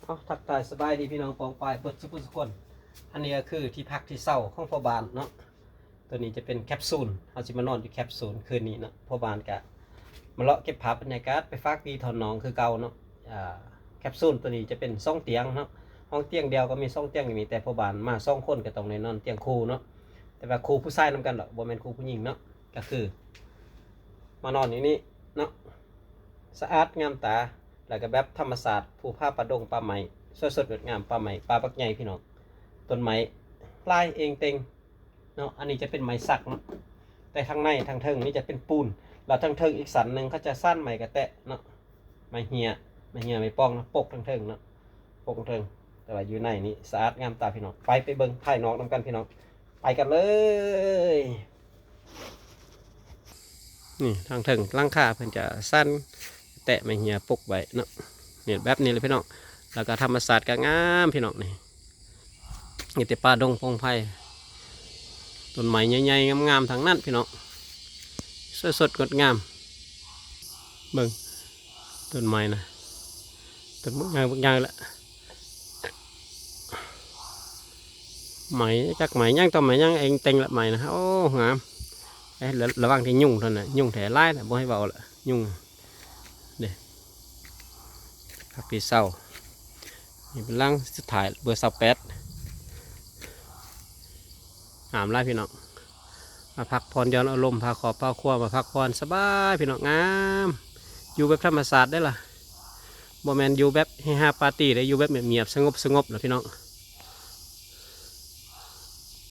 ເອົາ ທັກທາຍສະບາຍດີພີ່ນ້ອງປ້ອງປາຍເບິດສູ່ຜູ້ສູ່ຄົນ. ອັນນີ້ກໍຄືທີ່ພັກທີ່ເຊົາຂອງພໍ່ບ້ານເນາະ. ຕົວນີ້ຈະເປັນແຄັບຊູນ ເຮົາຊິມານອນຢູ່ແຄັບຊູນຄືນນີ້ເນາະ. ພໍ່ບ້ານກະມາເລາະເກັບພາບບັນຍາກາດ ໄປຝາກພີ່ຖອນນ້ອງຄືເກົ່າເນາະ. ອ່າ ແຄັບຊູນຕົວນີ້ຈະເປັນສອງຕຽງເນາະ, ຫ້ອງຕຽງດຽວກໍມີ ສອງຕຽງກໍມີ, ແຕ່ພໍ່ບ້ານມາສອງຄົນກໍຕ້ອງໄດ້ນອນຕຽງຄູ່ເນາະ. ແຕ່ວ່າຄູ່ຜູ້ຊາຍນຳກັນດອກ ບໍ່ແມ່ນຄູ່ຜູ້ຍິງເນາະ. ກໍຄືມານອນຢູ່ນີ້ເນາະ, ສະອາດງາມຕາ ແລ້ວກໍແບບທຳມະຊາດ ພູຜາປ່າດົງ ປ່າໄມ້ ສວຍສົດງົດງາມ, ປ່າໄມ້ ປ່າບັກໃຫຍ່ພີ່ນ້ອງ. ຕົ້ນໄມ້ຫຼາຍເອງເຕັງເນາະ. ອັນນີ້ຈະເປັນໄມ້ສັກເນາະ, ແຕ່ທາງໃນທາງເທິງນີ້ຈະເປັນປູນ, ແລ້ວທາງເທິງອີກຊັ້ນໜຶ່ງເຂົາຈະສານໄມ້ກະແຕະເນາະ, ໄມ້ເຮຍ ໄມ້ເຮຍ ໄມ້ປ່ອງເນາະ, ປົກທາງເທິງເນາະ ປົກເທິງ. ແຕ່ວ່າຢູ່ໃນນີ້ສະອາດງາມຕາພີ່ນ້ອງ. ໄປ ໄປເບິ່ງພາຍນອກນຳກັນພີ່ນ້ອງ, ໄປກັນເລີຍ. ນີ້ທາງເທິງຫຼັງຄາເພິ່ນຈະສານແຕະໄມ້ເຮຍປົກໄວ້ເນາະ, ນີ້ແບບນີ້ແຫຼະພີ່ນ້ອງ. ແລ້ວກໍທຳມະຊາດກໍງາມພີ່ນ້ອງ. ນີ້ມີແຕ່ປ່າດົງພົງໄພ, ຕົ້ນໄມ້ໃຫຍ່ໆງາມໆທັງນັ້ນພີ່ນ້ອງ, ສວຍສົດງົດງາມ. ເບິ່ງຕົ້ນໄມ້ນະ, ຕົ້ນບັກໃຫຍ່ບັກໃຫຍ່ລະ. ໄມ້ ຈັກໄມ້ຫຍັງຕໍ່ໄມ້ຫຍັງເອງເຕັງລະໄມ້ນະ. ໂອ້ ງາມ. ເອີ ລະ ລະວັງທີ່ຍຸງເທົ່ານັ້ນນະ, ຍຸງແທ້ຫຼາຍນະ ບໍ່ໃຫ້ເວົ້າລະ ຍຸງເດ້. ພັກທີ່ເຊົາ ນີ້ເປັນຫຼັງສຸດທ້າຍ ເບີຊາວແປດ. ງາມຫຼາຍພີ່ນ້ອງ, ມາພັກຜ່ອນຢ່ອນອາລົມ ພາຄອບພາຄົວມາພັກຜ່ອນສະບາຍພີ່ນ້ອງ. ງາມ ຢູ່ແບບທຳມະຊາດເດ້ລະ, ບໍ່ແມ່ນຢູ່ແບບເຮຮາປາຕີເດ້, ຢູ່ແບບງຽບໆ ສະຫງົບໆນະພີ່ນ້ອງ.